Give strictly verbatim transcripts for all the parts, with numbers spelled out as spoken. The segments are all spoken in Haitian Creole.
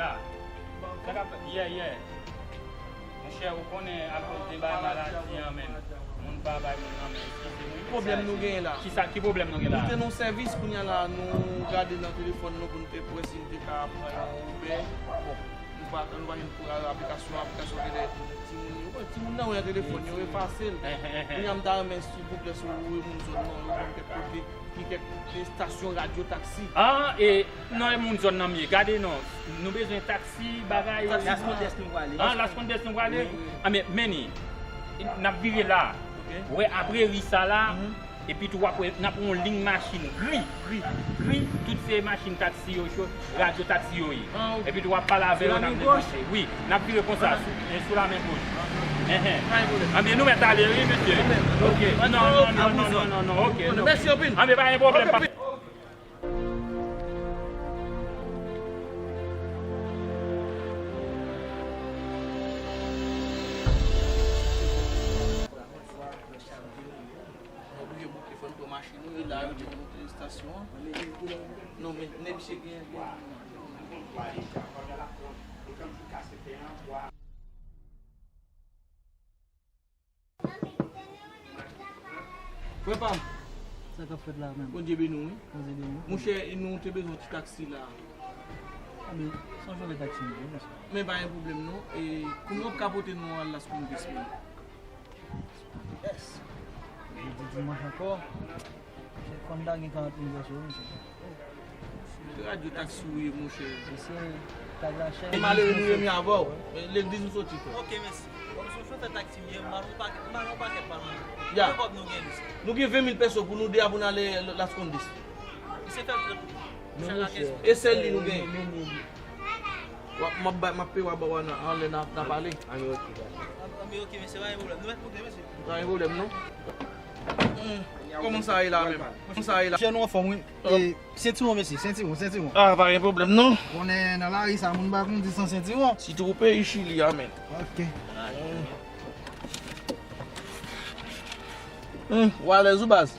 Sa k ap fèt? Yeah, yeah. Monchè, ou konnen akoz de bagay maladi an menm, moun pa bay moun nan men, eskize mwen. Pwoblèm nou genyen la. Kisa, ki pwoblèm nou gen la? Nou te nan sèvis, kounye a la, nou gade nan telefòn nou pou n te wè si n te ka pran yon Uber. Bon, nou pa, nou pa jwenn pou aplikasyon, aplikasyon te dèyè timoun yo. Bon, timoun nan wè nan telefòn yo, efase l. Kounye a m ta renmen, silvouplè, si w wè moun zòn nan, yo jwenn kèk kote. Gen kèk estasyon radyo taksi. Ah, e, non, e moun zòn nan m ye. Gade non, nou bezwen taksi, bagay. Las Condes nou prale. Ah, Las Condes nou prale? Wi, wi. Ah, men, men ni, n ap vire la. Ok. Wè, apre ri sa la, epi tou w ap wè, n ap wè yon liy machin gri, gri, gri. Tout se machin taksi yo, yo, radyo taksi yo ye. Ah, ok. Epi tou w ap pale avè yo, n ap negosye. Wi, n ap vire konsa, sou, e, sou la men goch. Enhen. Pa gen pwoblèm. Anben, nou mèt ale, wi, mesye. Ok. Non, non, non, non, non, non, non, ok. Mèsi anpil. Anben, pa gen pwoblèm. Nou oblije bouke, fò n pran machin nou, e la yo te monte estasyon an. Non, men, men misye gen, gen. Frè pa m. Sa k ap fèt la menm? Bondye beni w, wi. Bondye beni w. Monchè, e nou te bezwen yon ti taksi la. Anben, sonje w fè taksi m ye, monchè. Men pa gen pwoblèm non. E kouman w ap ka pote nou al Las Condes menm? Yes. Jodi dimanch ankò. Fò n ta gen karant mil pèsòn, mesye. Se radyo taksi ou ye, monchè. Mesye, tag la chè. E malere nou ye, men avè w. Legliz ou soti, frè. Ok, mèsi. Bon, si w fè taksi m ye, m al yon pakèt, m al yon pakèt pa l. Ya. Konbyen kòb nou gen, mesye? Nou gen ven mil pèso pou nou de a pou n ale Las Condes. Mesye, fè l trant. E sèl li nou gen. W ap, m ap bay, m ap peye w ap ba w nan, anlè n a, n a pale. Anben, ok, mesye, pa gen pwoblèm. Nou mèt monte, mesye. Pa gen pwoblèm, non. Hmm. Kòman sa ye la menm? Kòman sa ye la? Chè nou anfòm, wi. E, sentiwon, mesye, sentiwon, sentiwon. Ah, pa gen pwoblèm, non. Konnen nan lari sa, moun pa kondi san sentiwon. Sitou ou peyi Chili a, menm. Ok. Hmm, ou alèz ou baz?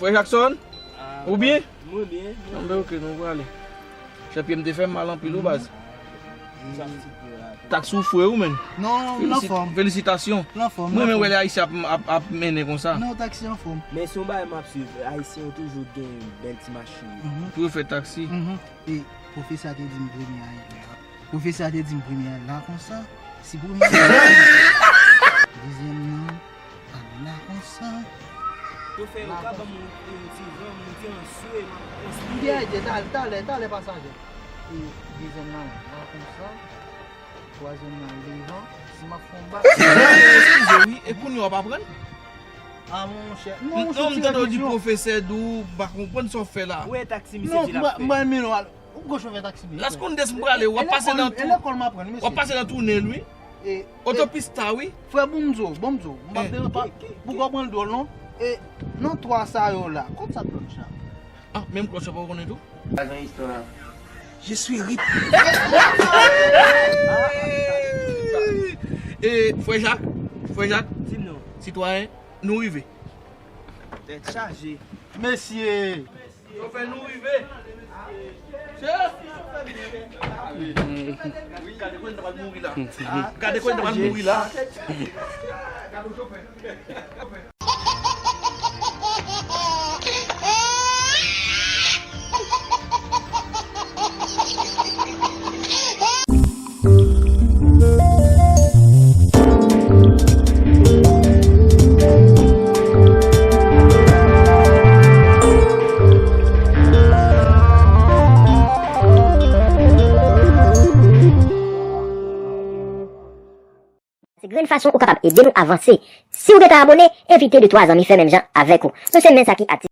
Frè Jackson? Ah, ou byen? Mwen byen. Anben, ok, nou prale. Chè, pye m te fè m mal anpil, wi, baz. Taksi ou fre, wi, menm. Non, l anfòm. Felisitasyon. L anfòm. Mwen renmen wè lè Ayisyen ap, ap, ap mennen konsa. Non, taksi anfòm. Men se yon bagay m ap swiv. Ayisyen yo toujou gen bèl ti machin yo. Pou yo fè taksi. E pwofesè a te di m premye a ye lè a. Pwofesè a te di m premye a la konsa. Si premye a, dezyèm nan, a la konsa. Yo fè yo ka ban m yon, yon ti van, m te an swe, m ap transpire. M te talè, talè, talè pasaje. E dezyèm nan la konsa. Twazyèm nan devan. Si m ap fè yon bak. Eskize wi, e kounye a w ap aprann? Ah, monchè. Non, monchè, m tande w di pwofesè di w, m pa konprann sa w fè la. Ou wè taksi misye di l ap fè. Non, m ba, m ba men w al. Ou gwo chofè taksi m ye. Las Condes m prale, w ap pase nan tou. E lekòl m aprann, mesye. W ap pase nan tounèl, wi. Otopis ta, wi. Frè, bon m di w, bon m di w. M p ap deranj pa. Pou w konprann dwòl, non. E nan twa sa yo la, kòb sa t pran m chak. Ah, menm klòch sa pa w konnen tou? Lajan istwa. Je suis rip. E, frè Jak, frè Jak. Di m non. Sitwayen, nou rive. Tèt chaje. Mesye. Yo fè nou rive. Chèf! Wi, gade kòman n ta pral mouri la. Gade kòman n ta pral mouri la. Se grenn fason ou kapab ede nou avanse. Si w gentan abòne, envite de twa zanmi fè menm jan avèk ou. Nou se men sa ki atis.